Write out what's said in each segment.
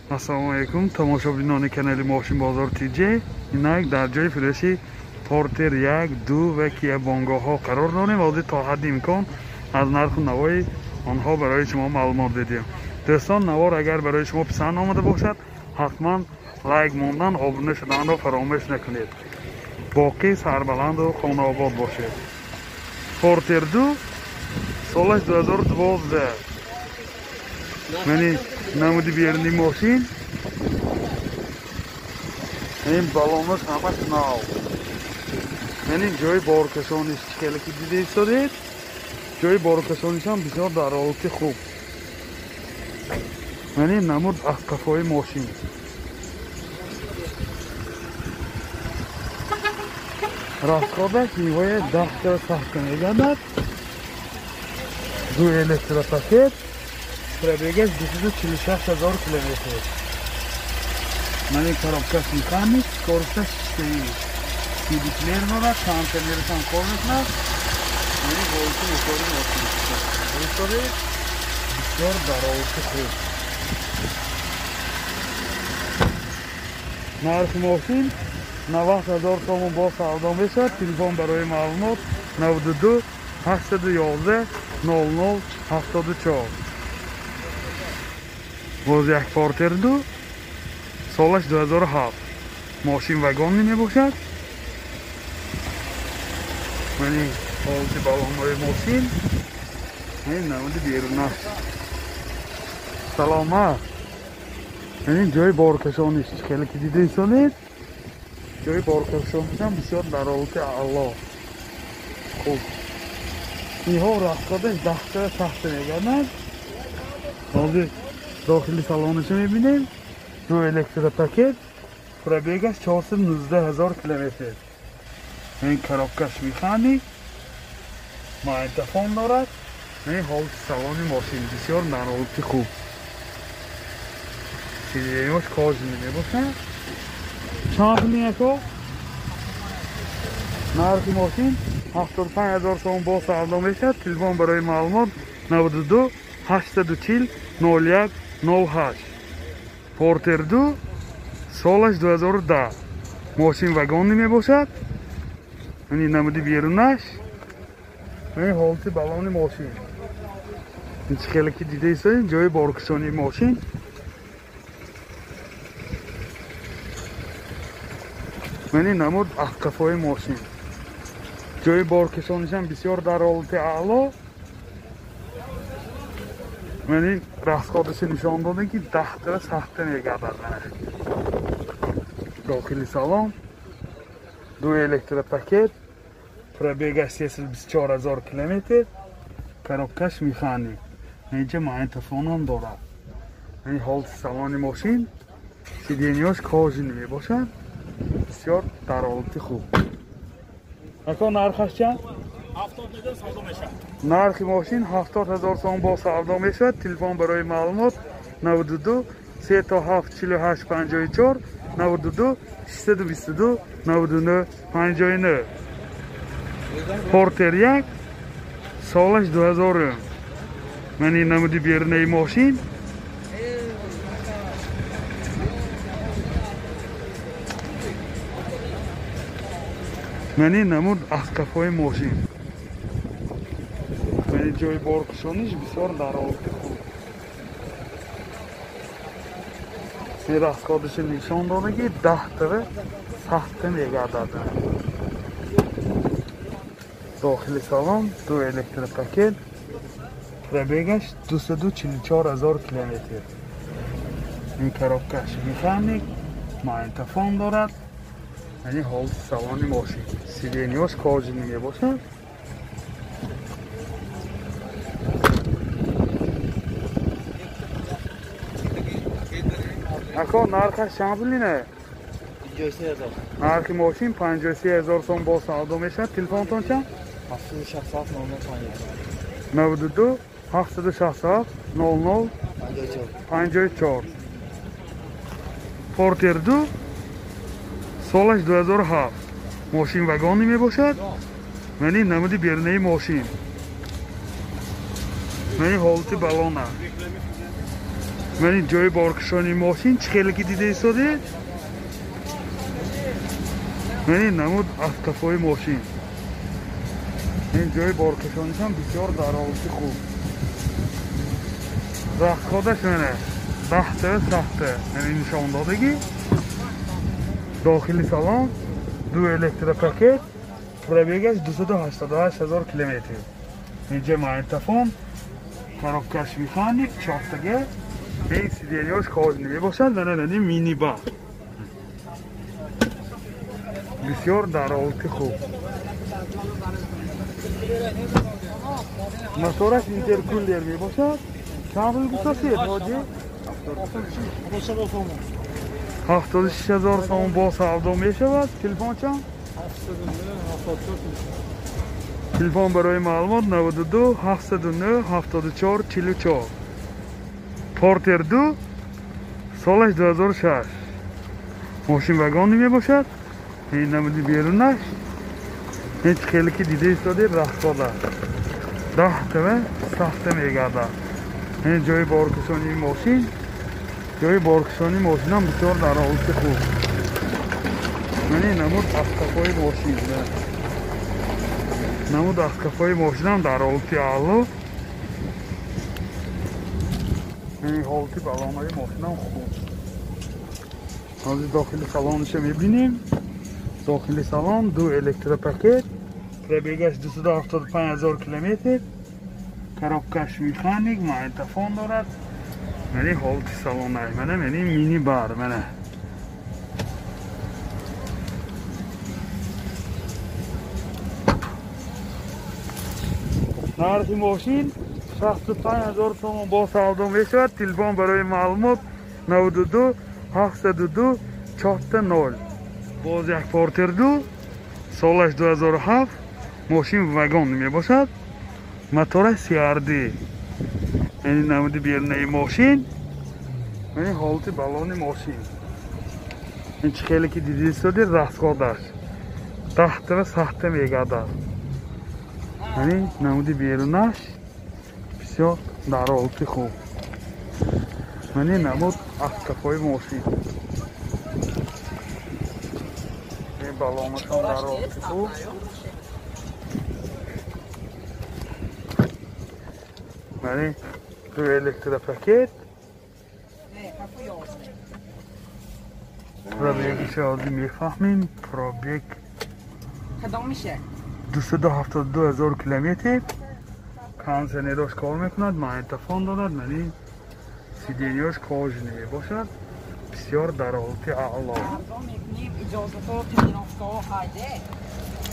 Ассалому алайкум, тамошобинони канали Мошин Бозор ТЖ. Инак дар ҷои фурӯши Портер 1, 2 ва Кия Бонгоҳҳо қарор дорем. Ҳозир то ҳадди имкон аз нарху навои онҳо барои шумо маълумот медиҳем. Дӯстон, навор агар барои шумо писанд омада бошад, ҳатман лайк мондан, обуна шуданро фаромӯш накунед. Боқӣ сарбаланду хонаобод бошед. Портер 2 солаш 2012. Мани намуди берни мошин. Ин балонаш ҳамаш нав. Мани ҷои боркашониш хеле ки дида истодед. Ҷои боркашонишам бисёр дар ҳолати хуб. Мани намуд аз қафои мошин. Расходаш ниҳоят 10 та сахт мегардад. Ду электропакет. Пробегаш 246 ҳазор километр. Мани коробкаш механик, скоросташ 4. CD-плеер дорад, кондиционерашам кор мекунад. Мани ҳолати мотори мошин. Бисёр бисёр дар ҳолати хуб. Нархи мошин 90 ҳазор сомон бо савдо мешавад. Телефон барои маълумот 92 811 00 74. Боз як Портер 2 солаш 2007. Мошин вагонӣ мебошад. Мани ҳолати балонҳои мошин. Ин намуди берунаш. Саломат. Ин ҷои боркашониш хеле ки дида истонед. Ҷои боркашонишам бисёр дар ҳолати аъло. Хуб. Инҳо расходаш 10 та сахт мегардад. Ҳозир дохили салонашо мебинем. Ду электропакет. Пробегаш 419 ҳазор километр. Ин коробкаш механик. Магнитофон дорад. Ин ҳолати салони мошин бисёр дар ҳолати хуб. Сиденьяш кожаный мебошад. Чанд пул ако? Нархи мошин 75 ҳазор сомон бо савдо мешавад. Телефон барои маълумот 92 840 01 98. Портер 2 солаш 2010. Мошин вагонӣ мебошад. Ин намуди берунаш. Ин ҳолати балони мошин. Ин чӣ хеле ки дида истодед, ҷои боркашонии мошин. Мани намуд аз қафои мошин. Ҷои боркашонишам бисёр дар ҳолати аъло. Мани расходашо нишон додем ки 10 та сахта мегардад. Дохили салон ду электропакет, пробегаш 324 ҳазор километр, коробкаш механик. Инҷа магнитофонам дорад. Ин ҳолати салони мошин, сиденьяш кожаный мебошад. Бисёр дар ҳолати хуб. Ако нархаш чанд? 70 ҳазор савдо мешавад. Нархи мошин 70 ҳазор сомон бо савдо мешавад. Телефон барои маълумот 92 37 48 54 92 622 99 59. Портер 1 солаш 2000. Мани намуди берунаи мошин. Мани намуд аз қафои мошин. Мани ҷои боркашониш бисёр дар ҳолати хуб. Ин расходашо нишон дода ки 10 та сахта мегардад. Дохили салон ду электропакет, пробегаш 244 ҳазор километр. Ин коробкаш механик, магнитофон дорад. Ин ҳолати салони мошин. Сиденьяш кожаный мебошад. Ако нархаш чанд пул ине? 53 ҳазор. Нархи мошин 53 ҳазор сом бо савдо мешавад. Телефонтон чанд? 767 00 54. 92 767 00 54. Портер 2 солаш 2007. Мошин вагонӣ мебошад. Мани намуди берунаи мошин. Мани ҳолати балона. Ман ин ҷои боркашонии мошин чӣ хеле ки дида истодед? Ман ин намуд автофои мошин. Ин ҷои боркашонишам бисёр дар ҳолати хуб. Расходаш мана 10 сахта. Яъне нишон додагӣ. Дохили салон ду электропакет, пробегаш 288 ҳазор километр. Инҷа магнитофон, коробкаш механик, чортага, ин сиденьяш кожаный мебошад ва на мини-бар. Бисёр дар ҳолати хуб. Мотораш интеркулер мебошад. Чанд пул гуфтасед, ҳоҷӣ? 76 ҳазор сомон бо савдо мешавад. Телефон чанд? Телефон барои маълумот 92 709 74 44. Портер 2, солаш 2006. Мошин вагонӣ мебошад. Ин намуди берунаш. Ҳеҷ хеле ки дида истоде расхода. 10 тава сахта мегардад. Ин ҷои боркашонии мошин. Ҷои боркашонии мошинам бисёр дар ҳолати хуб. Ман ин намуд автофои мошин. Намуд автофои мошинам дар ҳолати аъло. Ин ҳолати балонаи мошинам хуб. Ҳозир дохили салониша мебинем. Дохили салон ду электропакет, пробегаш 275 ҳазор километр, коробкаш механик, магнитофон дорад. Мани ҳолати салонаш, мана мани мини-бар, мана. Нархи мошин 65 ҳазор сомон бо савдо мешавад. Телефон барои маълумот 92 702 4 0. Боз як Портер 2, солаш 2007, мошин вагон мебошад. Мотораш CRD. Яъне намуди берунаи мошин, яъне ҳолати балони мошин. Ин чӣ хеле ки дида истоди расходаш 10 ва сахта мегардад. Яъне намуди берунаш бисёр дар ҳолати хуб. Яъне намуд автофои мошин. Ин балонашон дар ҳолати хуб. Яъне ду электропакет. Пробегиша ҳозир мефаҳмем. Пробег 272 ҳазор километр. Кондиционерош кор мекунад, магнитофон дорад, мани сиденьяш кожаный мебошад. Бисёр дар ҳолати аъло.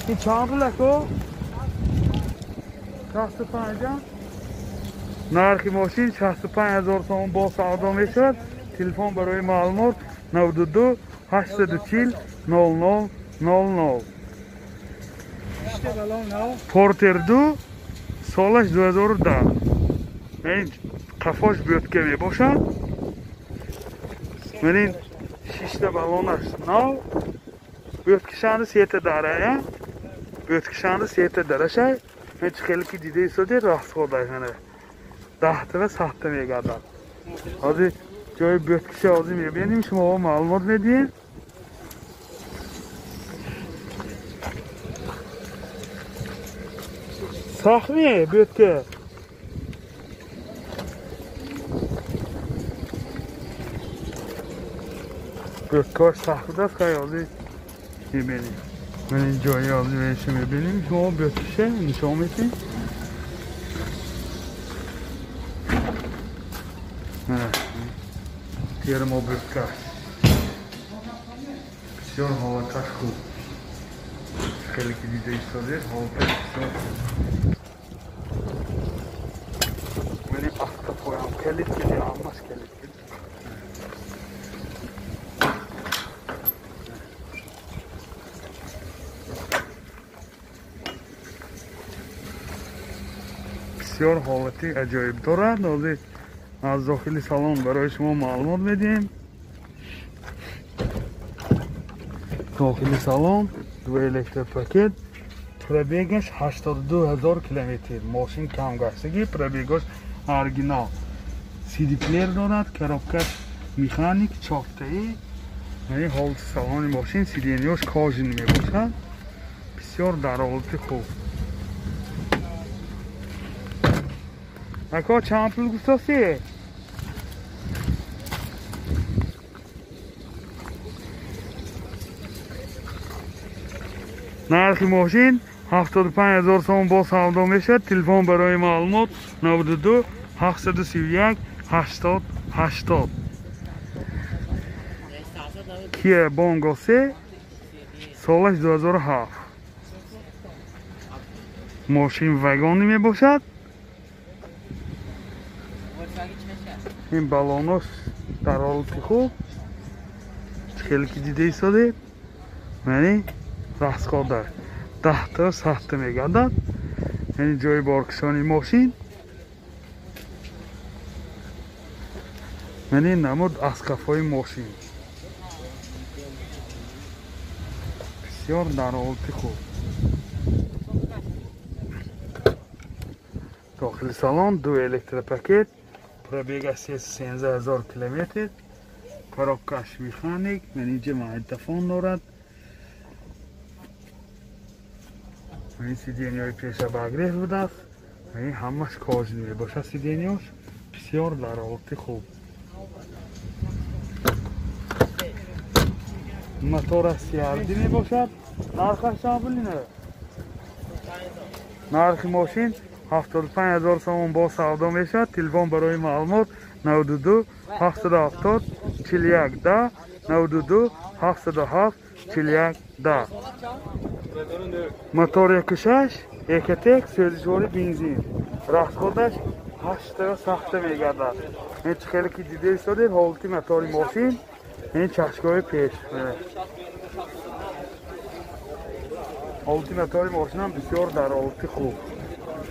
Ин чанд пул ако? 65. Нархи мошин 65 ҳазор сомон бо савдо мешавад. Телефон барои маълумот 92 840 00 00. Портер 2, солаш 2010. Ин қафош бӯтка мебошад. Ман ин шишта балонаш нав. Бӯткишанди сета дарая. Бӯткишанди сета дарашай. Ҳеҷ хеле ки дида истоде расходаш мана. 10 ва сахта мегардад. Ҳозир ҷои бӯткиша ҳозир мебинем, шумо маълумот медиҳем. Сахми бӯтка. Бӯткаш сахт будааст, хай ҳозир мебинем. Ман ин ҷои ҳозир беша мебинем, шумо бӯткиша нишон медиҳем. Термобӯткаш бисёр ҳолаташ хуб. Хеле ки дида истодед, ҳолаташ бисёр хуб. Мани автопоям келид кели, ҳамаш келид кели. Бисёр ҳолати аҷоиб дорад. Ҳозир аз дохили салон барои шумо маълумот медиҳем. Дохили салон ду электропакет, пробегаш 82 ҳазор километр. Мошин камгаштагӣ, пробегаш оригинал. CD плеер дорад, коробкаш механик чортаи. Яъне ҳолати салони мошин сиденьяш кожаный мебошад. Бисёр дар ҳолати хуб. Ака чанд пул гуфтасӣ? Нархи мошин 75 000 сом бо савдо мешавад. Телефон барои маълумот 92 731 80 80. Kia Bongo 3 солаш 2007. Мошин вагонӣ мебошад. Ин балонош дар ҳолати хуб. Хеле ки дида истодед. Яъне расхода 10 та 100 та мегардад. Яъне ҷои боркашони мошин. Яъне намуд аз қафои мошин. Бисёр дар ҳолати хуб. Дохили салон ду электропакет, пробега 313 000 километр, коробкаш механик, инҷа магнитофон дорад. Ин сиденьяҳои пеша обогрев будааст. Ин ҳамаш кожаный мебошад сиденьяш. Бисёр дар ҳолати хуб. Мотора CRD мебошад. Нархаш чанд пул инаст? Нархи мошин 75 000 сомон бо савдо мешавад. Телефон барои маълумот 92 770 41 10 92 707 41 10. Мотор 1.6 Ecotec сӯзишвори бензин. Расходаш 8 та 7 та мегардад. Ин чӣ хеле ки дида истодед ҳолати мотори мошин, ин чашкои пеш. Ҳолати мотори мошинам бисёр дар ҳолати хуб.